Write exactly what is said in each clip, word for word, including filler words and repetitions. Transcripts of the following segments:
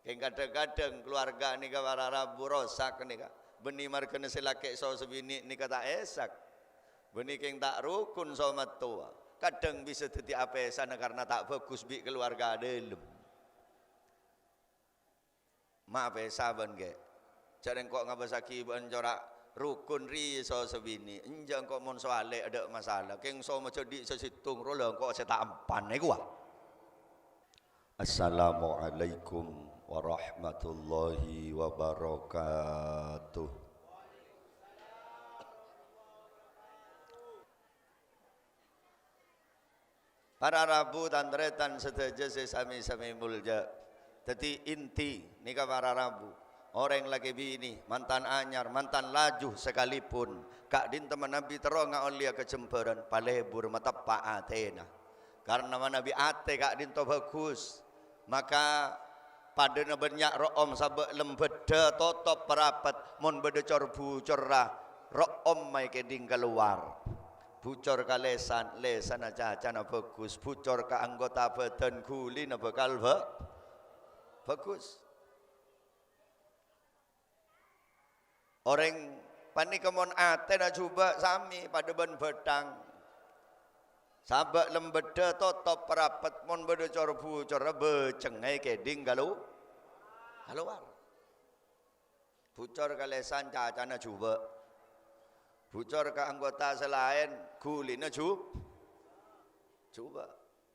Èng kadhâng-kadhâng kalowarga nèka para rabu rosak nèka. Bânnè marghâna sè lakè' so sè binè' nèka ta' èsak. Bânnè kèng ta' rokon so mattowa. Kadhâng bisa dhâddhi apèsana karna ta' bhâghus bi' kalowarga dâlem. Ma' apèsa bâ'na, Kè'. Jhâ' rèng ko' ngabâssaghi bâ'na cora' rokon rèya so sè binè'. Enjâ' engko' mon so alè' adâ' masala. Kèng so majhâdhi' sè sèttong ro la engko' sè ta' empan èkowa. Assalamualaikum warahmatullahi wabarakatuh. Para rabu, tan-tarètan sadhâjâ sè sami-sami molja. Dhâddhi inti nèka para rabu, orèng lakè binè, mantan anyar, mantan laju sakalèpon, ka'dinto manabi terro ngaollèya kajembhârân, palebur mateppa' atèna. Karna manabi atè ka'dinto bhâghus, maka padâna bânnya' ro'om sabâ' lembâddhâ totop parapet, mon bâdâ cor-bucorra, ro'om maèkèdhing kalowar. Bucor ka lèsan, lèsanna cacana bhâghus. Bucor ka anggota bhâdhân, ghulina bhâkal bhâ-, bhâghus. Orèng panèka mon atèna jhubâ' samè padâ bân bâthang. Sabâ' lembâddhâ totop parapet, mon bâdâ cor-bucorra bâceng èkèdhing kalu-, kalowar. Bucor ka lèsan cacana jhubâ'. Bucor ka anggota sè laèn ghulina jhu-, jhubâ'.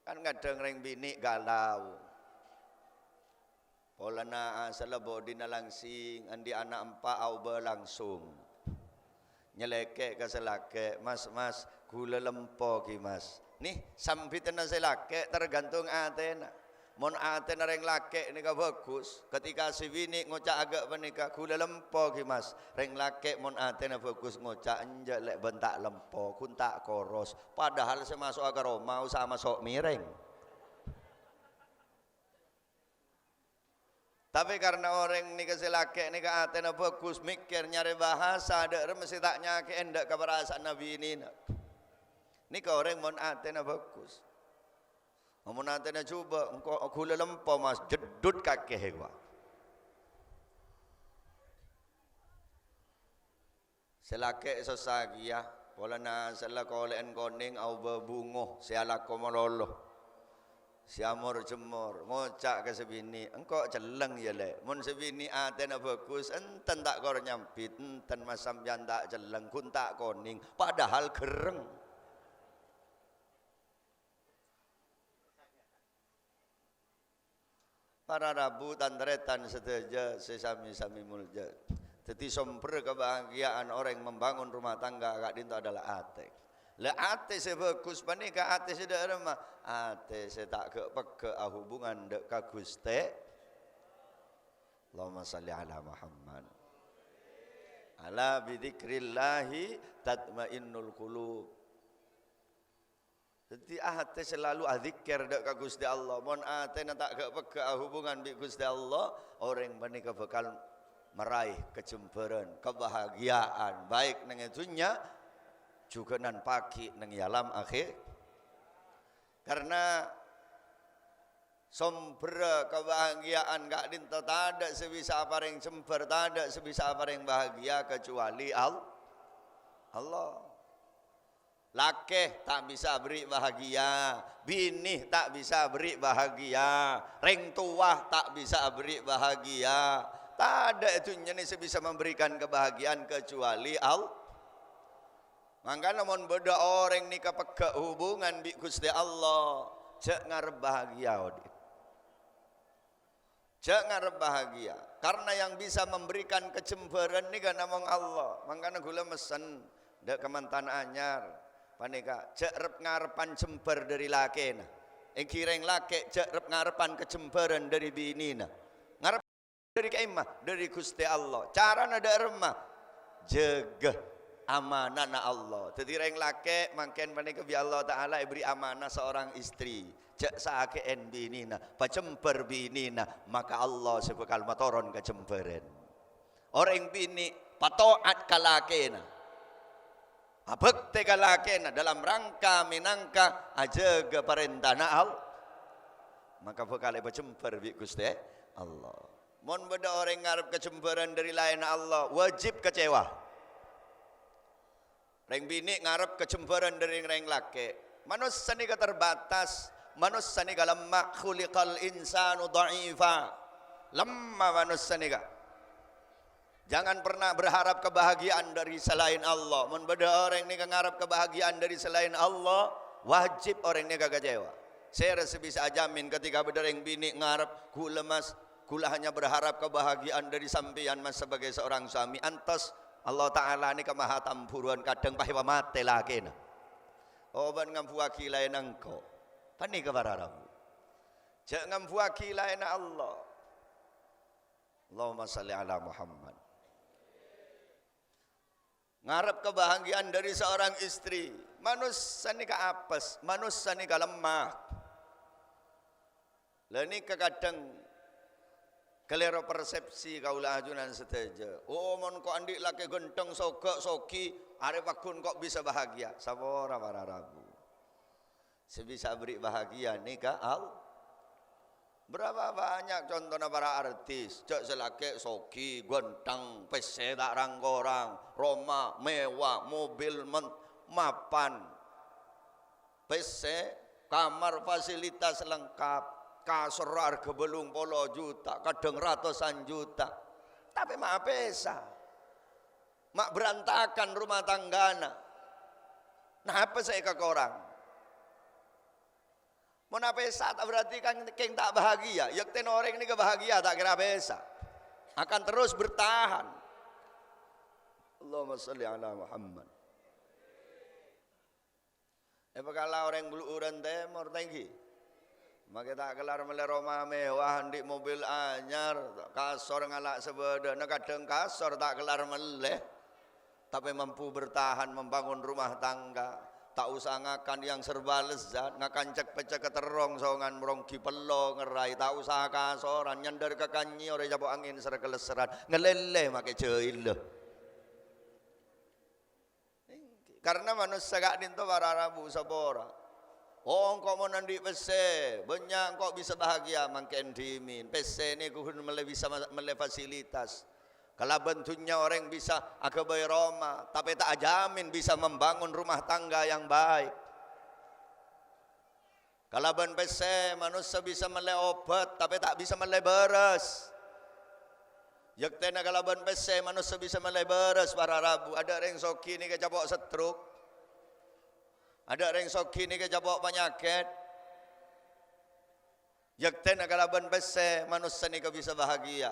Kan kadhâng rèng binè' galau. Polana asalla bhudhina langsing, andi' ana' empa' aobâ langsung. Nyalèkè' ka sè lakè', "Mas, Mas, ghulâ lempo ghi, Mas." Nè, sambidhânna sè lakè' tergantung atèna. Mon atèna rèng lakè' nèka bhâghus, ketika sè binè' ngoca' aghâ' panèka, "Ghulâ lempo ghi, Mas." Rèng lakè' mon atèna bhâghus ngoca', "Enjâ' lè' bân ta' lempo, ghun ta' koros." Padahal sè maso'a ka roma usaha maso' mèrèng. Tapè karna orèng nèka sè lakè' nèka atèna bhâghus, mèkkèr nyarè bahasa dâ' remma sè ta' nyakè'è dâ' ka parasaanna binèna. Nèka orèng mon atèna bhâghus. Mon atèna jhubâ', "Engko' ghulâ lempo, Mas," jeddhut kakè èkowa. Sè lakè' sossa kèya, polana sella kolè'en konèng aobâ bungo sè alako malolo. Sè amor-jemmor, ngoca' ka sè binè', "Engko' celleng, yâ, Lè'." Mon sè binè' atèna bhâghus, enten ta' kor nyambit, "Enten, Mas, sampèyan ta' celleng, ghun ta' konèng." Padahal gherreng. Para rabu, tan-tarètan sadhâjâ sè sami-sami molja. Dhâddhi, somber kabahagiaan orèng membangun rumah tangga ka'dinto adalah atè. La, atè sè bhâghus panèka atè sè dâ' remma? Atè sè ta' ghâ'-pegghâ' ahubungan dâ' ka Ghustè. Allahumma shalli ala Muhammad. Ala bidzikrillahi tatmainnul qulub. Dhâddhi, atè selalu adzikir dâ' ka Ghustè Allah. Mon atèna ta' ghâ'-pegghâ' ahubungan bi' Ghustè Allah, orèng panèka bhâkal maraè kajembhârân, kabahagiaan, baik neng è dhunnya, jhughân pagghi' neng è alam akhè-, karna somberra kabahagiaan ka'dinto tadâ' sè bisa aparèng jembhâr, tadâ' sè bisa aparèng bahagia kacobâli Al-, Allah. Lakè ta' bisa aberri' bahagia, binè ta' bisa aberri' bahagia, rèng towa ta' bisa aberri' bahagia. Tadâ' è dhunnya nè sè bisa memberikan kebahagiaan kecuali Al-, Mangkana mon bâdâ orèng nèka pegghâ' hubungan bi' Ghustè Allah, jhâ' ngarep bahagia odi'. Jhâ' ngarep bahagia, karna yang bisa memberikan kajembhârân nèka namong Allah. Mangkana ghulâ messen dâ' ka mantan anyar panèka, jhâ' rep-ngarebbhân jembhâr dâri lakèna. Èngghi rèng lakè' jhâ' rep-ngarebbhân kajembhârân dâri binèna. Ngarep dâri ka'imma? Dâri Ghustè Allah. Carana dâ' remma? Jâgâ amanana Allah. Dhâddhi rèng lakè' mangkèn panèka bi' Allah Ta'ala èberri' amanah seorang istri. Jhâ' sakè'èn binèna, pajembhâr binèna, maka Allah sè bhâkal matoron kajembhârân. Orèng binè' pato'at ka lakèna, abhâktè ka lakèna dalam rangka mènangka ajâgâ parèntana Allah, maka bhâkal èpajembhâr bi' Ghustè Allah. Mon bâdâ orèng ngarep kajembhârân dâri laènna Allah, wajib kecewa. Rèng binè' ngarep kajembhârân dâri rèng lakè'. Manossa nèka terbatas, manossa nèka lemma, khuliqal insanu dha'ifa. Lemma manossa nèka. Jangan pernah berharap kebahagiaan dari selain Allah. Mon bâdâ orèng nèka ngarep kebahagiaan dari selain Allah, wajib orèng nèka kecewa. Sèra sè bisa ajamin ketika bâdâ rèng binè' ngarep, "Ghulâ, Mas, ghulâ hanya berharap kebahagiaan dari sampèyan, Mas, sebagai seorang suami." Antos Allah Ta'ala nèka maha tambhuruwân, kadhâng pas èpamatè lakèna. Oh, bân ngambuwâghi laènna engko'. Panèka para rabu. Jhâ' ngambuwâghi laènna Allah. Allahumma shalli ala Muhammad. Ngarep kebahagiaan dari seorang istri. Manossa nèka apes, manossa nèka lemma. La nèka kadhâng kalèro persepsi kaulâ ajunan sadhâjâ. Oh, mon ko' andi' lakè ghântheng, soghâ, soghi, arè pagghun ko' bisa bahagia. Sapora para rabu. Sè bisa aberri' bahagia nèka Allah. Berapa banyak contohna para artis, jhâ' sè lakè' soghi, ghântheng, pèssè ta' rang-korang, roma mewah, mobil men-, mapan, pèssè, kamar fasilitas lengkap, kasor arghâ bâllung polo juta, kadhâng ratusan juta. Tapè ma' apèsa. Ma' berantakan rumah tanggana. Napa sè èkakorang? Mon apèsa ta' berarti kan kèng ta' bahagia. Yâ, yâktèna orèng nèka bahagia ta' kèra apèsa. Akan terus bertahan. Allahumma shalli ala Muhammad. Èpakala orèng Bulu'uran Tèmor, ta' ènggi? Makè ta' kellar mellè roma mewah, andi' mobil anyar, kasor ngala' sabâdâna, kadhâng kasor ta' kellar mellè. Tapè mampu bertahan membangun rumah tangga. Ta' osa ngakan yang serba lezat, ngakan cek-pecek terrong songan meronggi pello ngerrai, ta' osa kasoran, nyandâr ka kannyè orèng capo' angèn ser-kalesseran, ngalèlè makè jhâilâ. Ènggi. Karna manossa ka'dinto para rabu sapora. Oh, engko' mon andi' pèssè, bânnya' engko' bisa bahagia, mangkèn dhimèn. Pèssè nèko ghun mellè bisa ma-, mellè fasilitas. Kalabân dhunnya orèng bisa aghâbây roma, tapè ta' ajamin bisa membangun rumah tangga yang baik. Kalabân pèssè, manossa bisa mellè obat, tapè ta' bisa mellè bârâs. Yâktèna kalabân pèssè, manossa bisa mellè bârâs, para rabu. Adâ' rèng soghi nèka capo' stroke. Adâ' rèng soghi nèka capo' panyakèt. Yâktèna kalabân pèssè, manossa nèka bisa bahagia.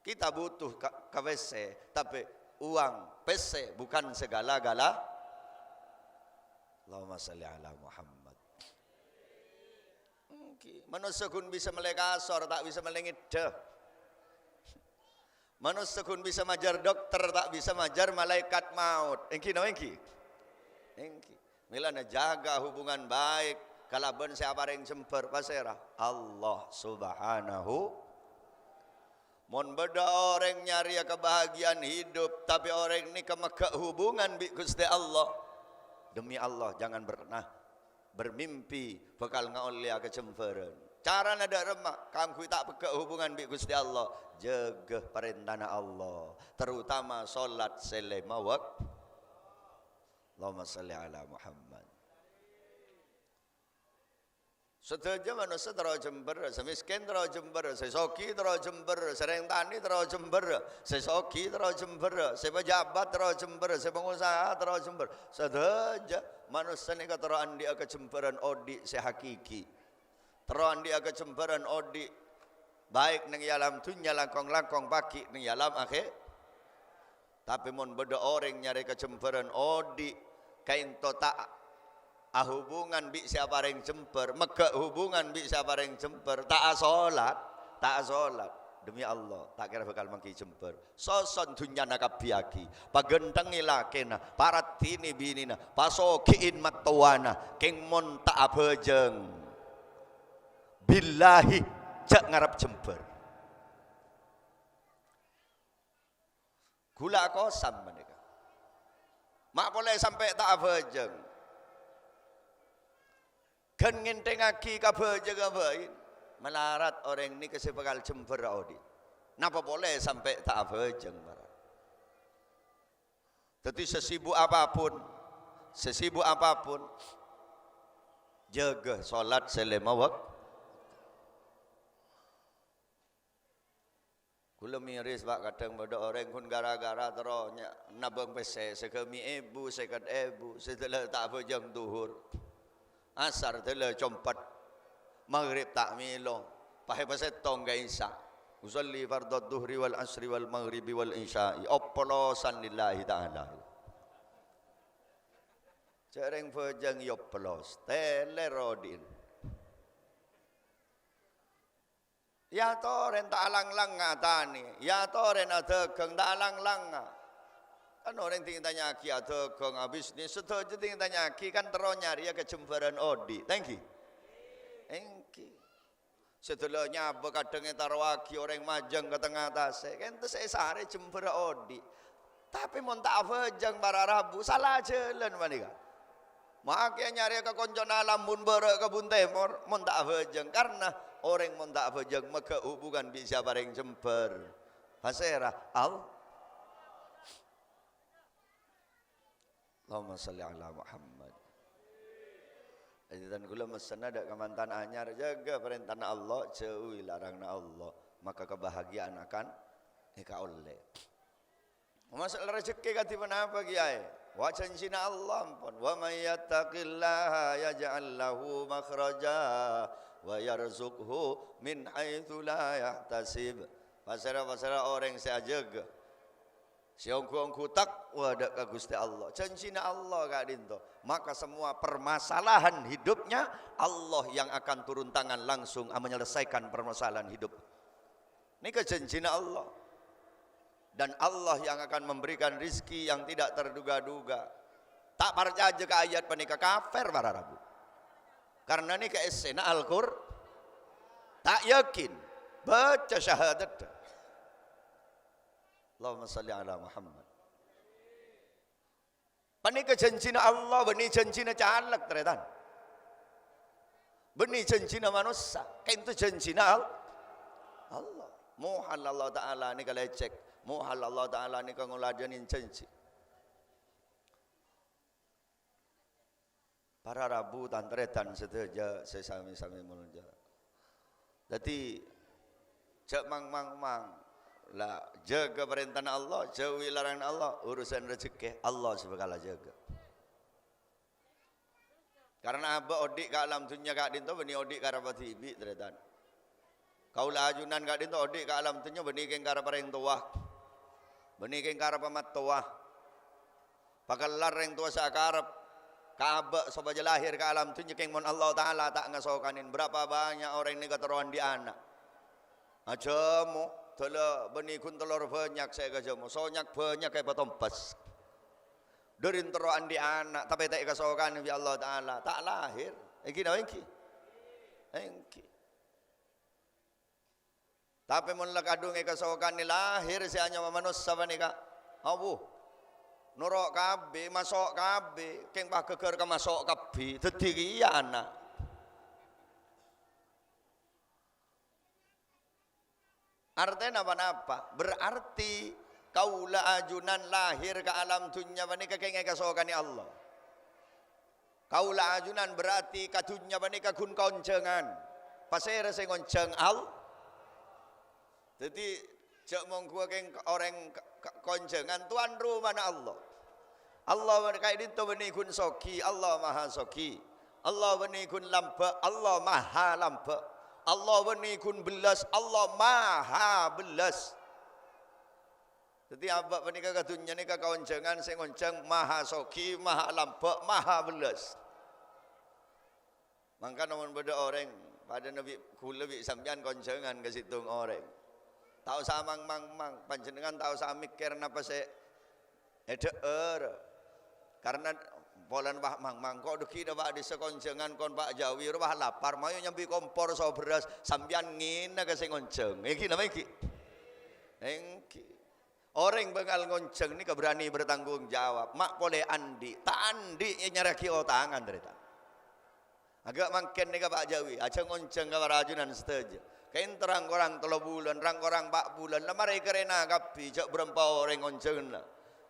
Kita butuh ka, ka pèssè, tapè uang, pèssè bukan segala-gala. Allahumma shalli ala Muhammad. Ènggi. Manossa ghun bisa mellè kasor, ta' bisa mellè ngèddhâ. Manossa ghun bisa majâr dokter, ta' bisa majâr malaèkat maut. Ènggi napa ènggi? Ènggi. Mèlana jâgâ hubungan baik kalabân sè aparèng jembhâr, pasèra? Allah Subhanahu. Mon bâdâ orèng nyarèya kebahagiaan hidup, tapè orèng nèka mèghâ' hubungan bi' Ghustè Allah, demi Allah, jangan pernah bermimpi bhâkal ngaollèya kajembhârân. Carana dâ' remma kaangghuy ta' pegghâ' hubungan bi' Ghustè Allah, jâgâ parèntana Allah, terutama sholat sè lèma wak-, Allahumma shalli ala Muhammad. Sadhâjâ manossa terro jembhâr, sè mèskèn terro jembhâr, sè soghi terro jembhâr, sè rèng tanè terro jembhâr, sè soghi terro jembhâr, sè pajhâbhât terro jembhâr, sè pangosaha terro jembhâr. Sadhâjâ manossa nèka terro andi'â kajembhârân odi' sè hakiki. Terro andi'â kajembhârân odi', baik neng è alam dhunnya langkong-langkong pagghi' neng è alam akhè-, Tapè mon bâdâ orèng nyarè kajembhârân odi', kaènto ta' ahubungan bi' sè aparèng jembhâr, mèghâ' hubungan bi' sè aparèng jembhâr, ta' asolat, ta' asolat. Demi Allah, ta' kèra bhâkal mangghi jembhâr. Soson dhunnyana kabbhiyâghi, paghânthengngè lakèna, paraddhinè binèna, pasoghi'i mattowana, kèng mon ta' abhâjâng. Billahi, jhâ' ngarep jembhâr. Ghulâ kosam panèka. Ma' polè sampè' ta' abhâjâng. Ghân ngènthèngngaghi ka bhâjângnga bhâi. Malarat orèng nèka sè bhâkal jembhâr odi'. Napa polè sampè' ta' abhâjâng, para. Dhâddhi sasibuk apapun, sasibuk apapun, jâgâ sholat sè lèma wak-, Kaulâ miris, Pak, kadhâng bâdâ orèng ghun gara-gara terro nya-, nabâng pèssè sagâmi èbu, sèket èbu, sè dâlâ ta' abhâjâng dhuhur. Asar dâlâ compet. Maghrib ta' mèlo. Pahèpa sèttong ka Isya. "Usalli fardhadh dhuhri wal asri wal maghribi wal isya'i." Opolosan lillahi ta'ala. Jhâ' rèng bhâjâng èopolos. Tèlèr odi'na. Èyatorè ta' lang-langa atanè, èyatorè adhâghâng ta' lang-langa. Kan orèng ding tanya'aghi adhâghâng, abisnis, sadhâjâ ding tanya'aghi kan terro nyarèya kajembhârân odi'. Ta' ènggi? Ènggi. Sè dâlâ nyabâ kadhâng ètarowaghi orèng majâng ka tengnga tasè', kènto sè èsarè jembhârrâ odi'. Tapè mon ta' abhâjâng para rabu, sala jhâlân panèka. Makè nyarè ka koncona lambun bârâ' ka bun tèmor, mon ta' abhâjâng. Karna orèng mon ta' abhâjâng maghâ' hubungan bi' sè aparèng jembhâr. Pasèra? Al-, Allahumma shalli ala Muhammad. Jadi, dân kaulâ messenna dâ' kamantan anyar, jâgâ parèntana Allah, jhâuwi laranganna Allah, maka kebahagiaan akan èkaollè. Masalah rejhekkè kadhi ponapa, Kèyaè? Wa, jhânjhina Allah, ampon. "Wa may yattaqillaha yaj'al lahu makhraja wa yarzuqhu min haitsu la yahtasib." Pasèra-pasèra orèng sè ajâgâ, sè ongghu-ongghu takwa dâ' ka Ghustè Allah. Jhânjhina Allah ka'dinto. Maka semua permasalahan hidupnya, Allah yang akan turun tangan langsung menyelesaikan permasalahan hidup. Nèka jhânjhina Allah. Dan Allah yang akan memberikan rizki yang tidak terduga-duga. Ta' parcajâ ka ayat panèka, kafir para rabu. Karna nèka èssèna Al-Qur-, ta' yakin. Baca syahadat. Allahumma shalli ala Muhammad. Panèka jhânjhina Allah, bânnè jhânjhina caleg, tarètan. Bânnè jhânjhina manossa, ka'dinto jhânjhina Al-, Allah. Mohal Allah Ta'ala nèka lècèk, mohal Allah Ta'ala nèka ngoladhânin jhânjhi. Para rabu, tan-tarètan sadhâjâ sè sami-sami molja. Dhâddhi, jhâ' mang-mang-mang. La, jâgâ parèntana Allah, jhâuwi laranganna Allah, urusan rejhekkè Allah sè bhâkal ajâgâ. Karna abâ' odi' ka alam dhunnya ka'dinto bânnè odi' ka arapa dhibi', tarètan. Kaulâ ajunan ka'dinto odi' ka alam dhunnya bânnè kèng ka arapa rèng towa. Bânnè kèng ka arapa mattowa. Pakellar rèng towa sè akarep ka abâ' sopajâ lahèr ka alam dhunnya, kèng mon Allah Ta'ala ta' ngasokanè. Bârâmpa bânnya' orèng nèka terro andi' ana'. Ajhâmo, dâlâ bânnè ghun tellor bânnya' sè èkajhâmo, sonyang bânnya' èpatompes. Dhâri terro andi' ana', tapè ta' èkasokanè bi' Allah Ta'ala, ta' lahèr. Ènggi napa ènggi? Ènggi. Tapè mon la kadhung èkasokanè lahèr sè anyawa manossa panèka, awu, noro' kabbhi, maso' kabbhi, kèng paghâghâr ka maso' kabbhi, dhâddhi kèya ana'. Artèna ponapa? Berarti kaulâ ajunan lahèr ka alam dhunnya panèka kèng èkasokanè Allah. Kaulâ ajunan berarti ka dhunnya panèka ghun kaonjhângan. Pasèra sè ngonjhâng? Al-, Dhâddhi, jhâ' mongghuwâ kèng orèng ka-, ka-, kaonjhângan, towan romana Allah. Allah bân-, ka'dinto bânnè ghun soghi, Allah maha soghi. Allah bânnè ghun lambâ', Allah maha lambâ'. Allah bânnè ghun bellas, Allah maha bellas. Dhâddhi, abâ' panèka ka dhunnya nèka kaonjhângan sè ngonjhâng maha soghi, maha lambâ', maha bellas. Mangkana mon bâdâ orèng, padâna bi' kaulâ bi' sampèyan kaonjhângan ka sèttong orèng. Ta' osa mang-mang-mang, panjhennengngan ta' osa mèkkèr napa sè èdhâ'âr. Karna polana bâ' mang-mang, ko' dhâggi' dâ' bâ' dhisa kaonjhângan kon Pak Jawi, rowa lapar, mayu nyambi kompor so bherrâs, sampèyan ngèna ka sè ngonjhâng. Ènggi napa ènggi? Ènggi. Orèng bângal ngonjhâng nèka berani bertanggung jawab. Ma' polè andi', ta' andi' nyarèaghi otangan, tarètan. Aghâ' mangkèn nèka, Pa' Jawi, ajhâ' ngonjhâng ka para ajunan sadhâjâ. Kaènto rang-korang tello bulân, rang-korang pa' bulân, la marè karèna kabbhi, jhâ' bârâmpa orèng ngonjhângnga.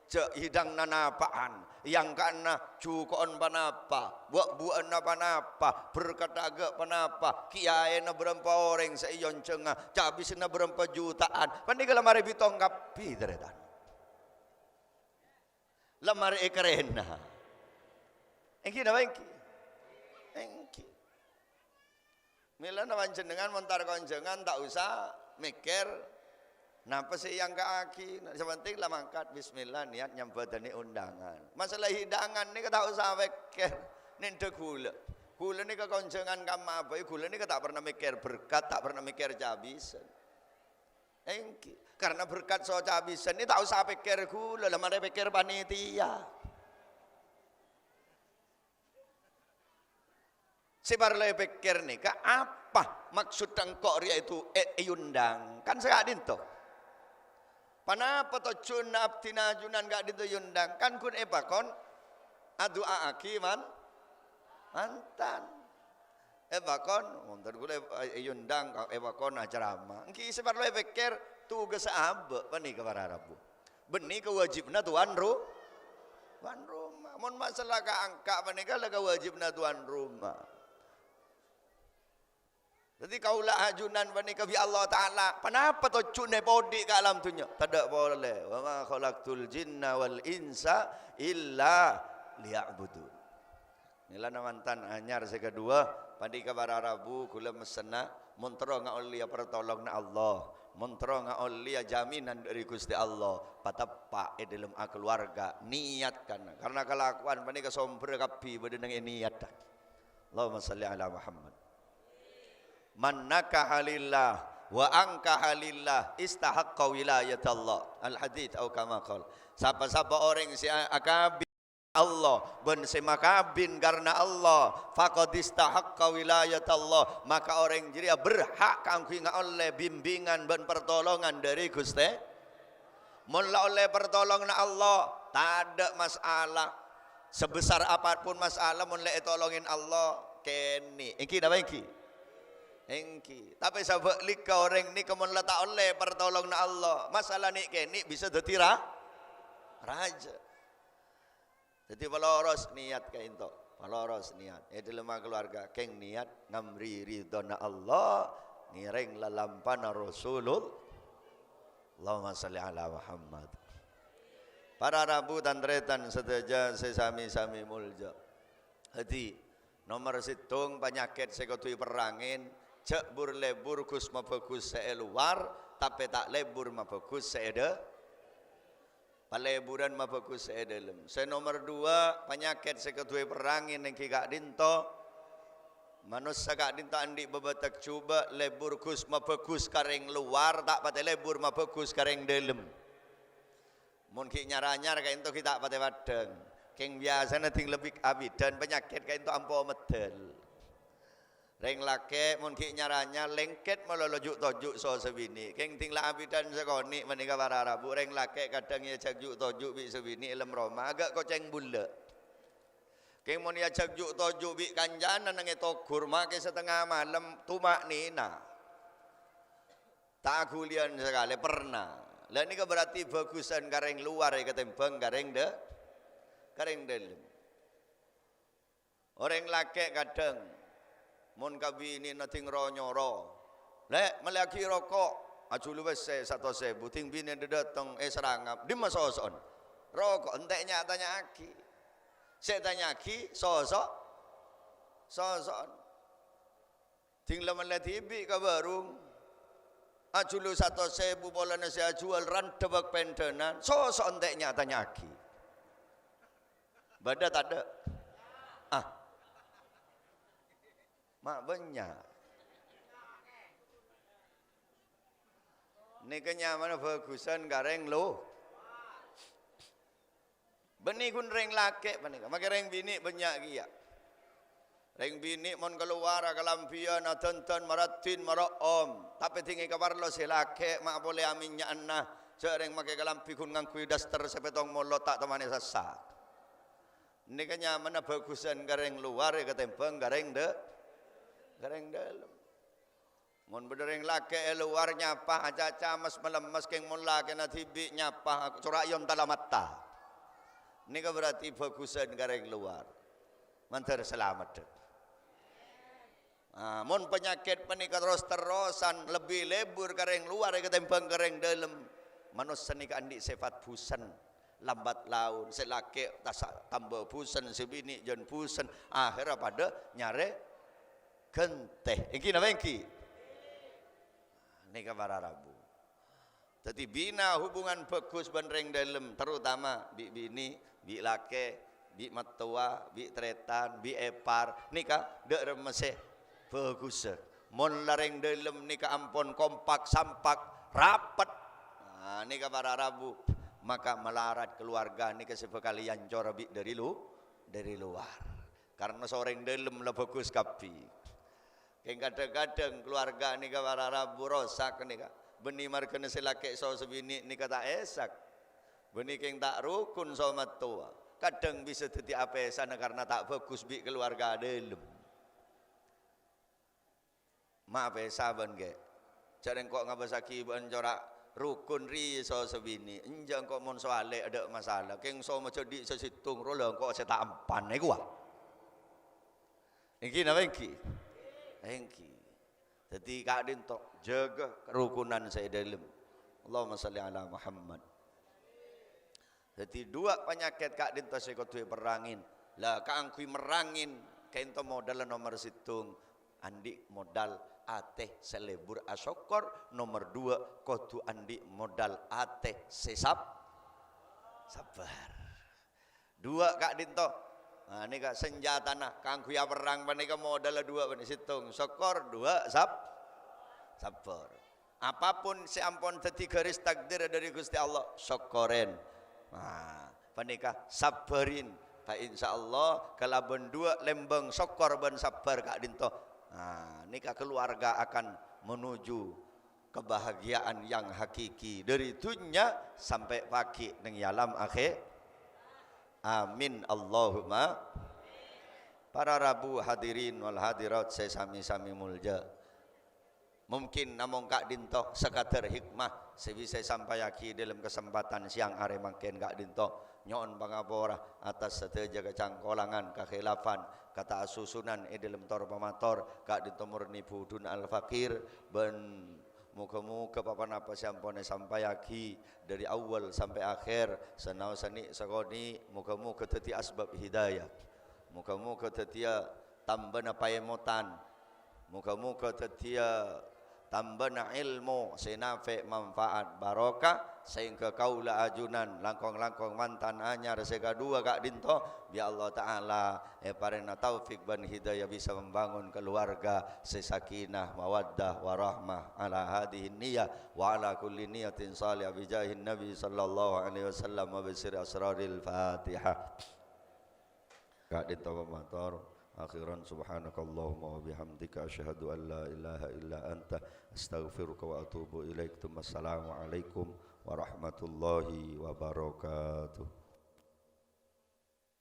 Jhâ' hidhângnga napa'an, èangka'na juko'en ponapa, bu'-bu'ânna ponapa, berkatta aghâ' ponapa, kiyaèna bârâmpa orèng sè èonjhângnga, cabisânna bârâmpa juta'an. Panèka la marè bitong kabbhi, tarètan. La marè èkarèna. Èngghi napa èngghi? Èngghi. Mèlana panjhennengngan mon entar konjhângan ta' osa mèkkèr napa sè èangka'aghi. Sè penting la mangkat, bismillah, niat nyambhâdhâni onḍhângan. Masalah hidangan nèka ta' osa pèkkèr. Nèndhâ ghulâ. Ghulâ nèka konjhângan kamma bhâi, ghulâ nèka ta' pernah mèkkèr berkat, ta' pernah mèkkèr cabisân. Èngghi, karna berkat so cabisân nèka ta' osa pèkkèr ghulâ, la marè pèkkèr panitia. Sè parlo èpèkkèr nèka, apa maksud engko' rèya èto è-, èondhâng? Kan sè ka'ḍinto. Ponapa tojjhuna abdhina ajunan ka'ḍinto èondhâng? Kan ghun èpakon adu'aaghi man-, mantan. Èpakon, wonten ghulâ è-, èondhâng, èpakon acarama. Èngghi sè parlo èpèkkèr, tugas abâ' panèka para rabu. Bânnè kawâjibhânna tuan ru-, tuan roma. Mon masalah ka-, angka' panèka la kawâjibhânna tuan roma. Dhâddhi kaulâ ajunan panèka bi' Allah Ta'ala, ponapa tojjhuna èpodi' ka alam dhunnya? Tadhâ' polè. "Wa ma khalaqtul jinna wal insa illa liya'budun." Mèlana mantan anyar sè kaduwâ, panèka para rabu ghulâ messenna, mon terro ngaollèya partolonganna Allah, mon terro ngaollèya jaminan ḍâri Ghustè Allah, pateppa' è ḍâlem akaluwarga, niatkan. Karna kalakowan panèka sombherra kabbhi bâḍâ neng è niat. Allahumma shalli ala Muhammad. "Man nakaha lillah wa ankaha lillah istahaqqa wilayatallah." Al-hadits au kama qal. Sapa-sapa orèng sè a-, akabin Allah bân sè makabin karna Allah, faqad istahaqqa wilayatallah, maka orèng jârèya berhak kaangghuy ngaollè bimbingan bân partolongan ḍâri Ghustè. Mon la ollè partolonganna Allah, tadhâ' masalah. Sebesar apapun masalah, mon la ètolongè Allah, kènè'. Èngghi napa èngghi? Èngghi. Tapè sabhâlikka orèng nèka mon la ta' ollè partolonganna Allah, masalah nè'-kènè' bisa dhâddhi ra-, rajâ. Dhâddhi paloros niat kaènto, paloros niat. È ḍâlem kaluwarga, kèng niat ngamri ridhâna Allah, ngèrèng lalampana Rasulul-, Allahumma shalli ala Muhammad. Para rabu tan-tarètan sadhâjâ sè sami-sami molja. Dhâddhi, nomer sèttong panyakèt sè kodhu èperrangè, jhâ' bur-lebur ghus mabhâghus sè è lowar, tapè ta' lebur mabhâghus sè è ḍâ-, Palebburan mabhâghus sè è ḍâlem. Sè nomer ḍuwâ', panyakèt sè kodhu èperrangè nèngghi ka'ḍinto. Manossa ka'ḍinto anḍi' bâbâtek jhubâ', lebbur ghus mabhâghus ka rèng lowar, ta' patè lebbur mabhâghus ka rèng ḍâlem. Mon ghi' nyar-anyar ka'ḍinto ghi' ta' patè paḍḍhâng. Kèng biyasana dhing lebbi abidhân panyakèt ka'ḍinto ampo meddhâl. Rèng lakè' mon ghi' nyar-anyar lèngkèt malolo ju'-toju' so sè binè'. Kèng dhing la abidhân sakonè' panèka para rabu. Rèng lakè' kadhâng èajhâk ju'-toju' bi' sè binè' è ḍâlem roma, aghâ' kocèng bulâ. Kèng mon èajhâk ju'-toju' bi' kancana neng è togghur, makè satengnga malem, tuma'nina. Ta' aghuliyân sakalè, perna. La nèka berarti bhâghusân ka rèng lowar èkatèmbhâng ka rèng ḍâ-, ka rèng ḍâlem. Orèng lakè' kadhâng, mon ka binèna dhing ro-nyoro, "Lè', mellèyaghi roko', ajhulu pèssè satos èbu." Dhing binèna ḍâteng, èsarangap, "Ḍimma soso'en?" "Roko'." "Ente' nya'-tanya'aghi." Sè ètanya'aghi soso', soso'en. Dhing la mellè dhibi' ka bârung, ajhulu satos èbu polana sè ajhuwâl randhâ bâk pèndhânan, soso'en ente' nya'-tanya'aghi. Bâḍâ taḍâ'? Ah. Ma' bânnya'. Nèka nyamana bhâghusân ka rèng lo-, Bânnè ghun rèng lakè' panèka, makè rèng binè' bânnya' kèya. Rèng binè' mon kalowar akalambhiyân, adhândhân, maraddhin, maro'om, tapè dhing èkaparlo sè lakè' ma' polè amènnya'anna, jhâ' rèng makè kalambhi ghun ngangghuy daster sè pèttong molot ta' tomanè sassa'. Nèka nyamana bhâghusân ka rèng lowar èkatèmbhâng ka rèng dâ-, ka rèng dâlem. Mon bâdâ rèng lakè' è lowar nyapa, acaca mes-malemmes, kèng mon lakèna dhibi' nyapa, cora' èyontala matta. Nèka berarti bhâghusân ka rèng lowar. Mandhâr salameddhâ. Ah, mon panyakèt panèka terros-terrosan, lebbi lebur ka rèng lowar èkatèmbhâng ka rèng dâlem, manossa nèka andi' sèfat bhusen, lambat laun, sè lakè' tasa-, tamba bhusen, sè binè' jân bhusen, akhèrra padâ nyarè ghântè. Èngghi napa èngghi? Nèka para rabu. Dhâddhi, bina hubungan bhâghus bân rèng dâlem, terutama bi' binè, bi' lakè, bi' mattowa, bi' tarètan, bi' èpar. Nèka dâ' remma sè bhâghussâ. Mon la rèng dâlem nèka ampon kompak, sampak, rapet. Nah, nèka para rabu, maka malarat keluarga nèka sè bhâkal èancora bi' dâri lu-, dâri lowar. Karna so rèng dâlem la bhâghus kabbhi. Kèng kadhâng-kadhâng keluarga nèka para rabu rosak nèka. Bânnè marghâna sè lakè' so sè binè' nèka ta' èsak. Bânnè kèng ta' rokon so mattowa. Kadhâng bisa dhâddhi apèsana karna ta' bhâghus bi' keluarga dâlem. Ma' apèsa bâ'na, Kè. Jhâ' engko' ngabâssaghi bâ'na cora' rokon rèya so sè binè'. Enjâ' engko' mon so alè' adâ' masalah. Kèng so majhâdhi' sè sèttong ro la engko' sè ta' empan èkowa. Èngghi napa èngghi? Èngghi. Dhâddhi ka'dinto jâgâ karokonan sè è dâlem. Allahumma shalli ala Muhammad. Dhâddhi, duwâ' panyakèt ka'dinto sè kodhu èperrangin. La, kaangghuy merrangin, ka'dinto modalla nomer sèttong, andi' modal atè sè lebur asokkor. Nomer duwâ', kodhu andi' modal atè sè sab-, sabbhâr. Duwâ' ka'dinto. Nah, nèka sanjhâtana kaangghuy aperrang panèka modalla duwâ' panè-, sèttong sokkor, duwâ' sab-, sabbhâr. Apapun sè ampon dhâddhi garis takdir dâri Ghustè Allah, sokkorèn. Nah, panèka sabbhârin. Fa insyaallah, kalabân duwâ' lèmbâng sokkor bân sabbhâr ka'dinto. Nah, nèka keluarga akan menuju kebahagiaan yang hakiki dâri dhunnya sampè' pagghi' neng alam akhè-, amin, Allahumma. Para rabu hadirin wal hadirat sè sami-sami molja. Mungkin namong ka'dinto sakadar hikmah sè bisa èsampayaghi dâlem kasempatan sèyang arè mangkèn ka'dinto. Nyo'on pangapora atas sadhâjâ kacangkolangan, kakhilafan, kata'assusunan è dâlem tor-pamator, ka'dinto murni budun al-faqir, bân moghâ-moghâ pa-ponapa sè ampon èsampayaghi dâri awwal sampè' akhèr, sanaosa nè'-sakonè', moghâ-moghâ dhâddhi asbab hidayah. Moghâ-moghâ dhâddhiyâ tambâna paèmotan. Moghâ-moghâ dhâddhiyâ tambâna èlmo sè nafè', manfaat, barokah, saèngghâ kaulâ ajunan, langkong-langkong mantan anyar sè kaduwâ ka'dinto, bi' Allah Ta'ala èparèngana taufik bân hidayah bisa membangun keluarga sè sakinah, mawaddah, warahmah, ala hadhihi niyah, wa ala kulli niyatin shalihah, bi jahin Nabi sallallahu alaihi wasallam, wa bi sirri asraril Fatihah. Ka'dinto pamator. Akhiran, subhanakallahumma wa bihamdika, asyhadu an la ilaha illa anta, astaghfiruka wa atubu ilaik. Tsumma assalamu alaikum warahmatullahi wabarakatuh.